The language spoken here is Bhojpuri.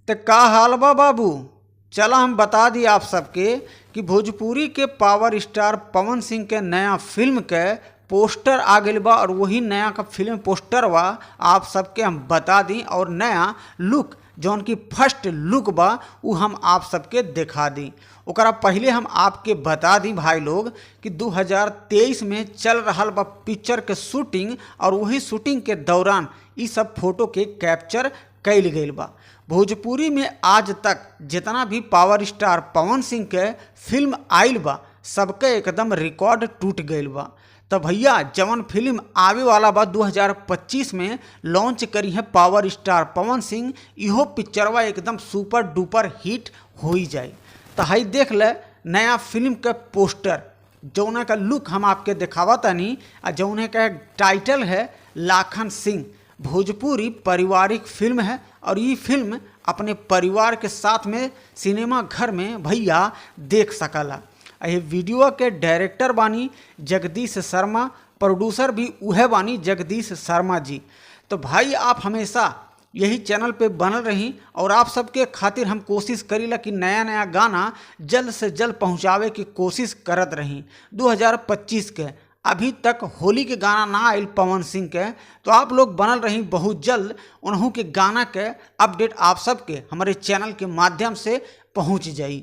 त का हाल बा बाबू। चला हम बता दी आप सबके कि भोजपुरी के पावर स्टार पवन सिंह के नया फिल्म के पोस्टर आ गइल बा और वही नया का फिल्म पोस्टर बा आप सबके हम बता दी और नया लुक जौन की फर्स्ट लुक बा उ हम आप सबके दिखा दी। ओकरा पहले हम आपके बता दी भाई लोग कि 2023 में चल रहल बा पिक्चर के शूटिंग और वही शूटिंग के दौरान इ सब फोटो के कैप्चर कइल गइल बा। भोजपुरी में आज तक जितना भी पावर स्टार पवन सिंह के फिल्म आइल बा सबके एकदम रिकॉर्ड टूट गइल बा। तो भैया जवन फिल्म आवे वाला बा 2025 में लॉन्च करी है पावर स्टार पवन सिंह, इहो पिक्चरवा एकदम सुपर डुपर हिट हो ही जाए। तो हई देख ले नया फिल्म के पोस्टर जौना का लुक हम आपके दिखावा तानी आ जौने का टाइटल है लाखन सिंह। भोजपुरी पारिवारिक फिल्म है और ये फिल्म अपने परिवार के साथ में सिनेमा घर में भैया देख सकला। ये वीडियो के डायरेक्टर बानी जगदीश शर्मा, प्रोड्यूसर भी उहे बानी जगदीश शर्मा जी। तो भाई आप हमेशा यही चैनल पे बनल रही और आप सबके खातिर हम कोशिश करीला कि नया नया गाना जल्द से जल्द पहुंचावे की कोशिश करत रही। 2025 के अभी तक होली के गाना ना आयल पवन सिंह के, तो आप लोग बनल रही, बहुत जल्द उन्हों के गाना के अपडेट आप सबके हमारे चैनल के माध्यम से पहुंच जाई।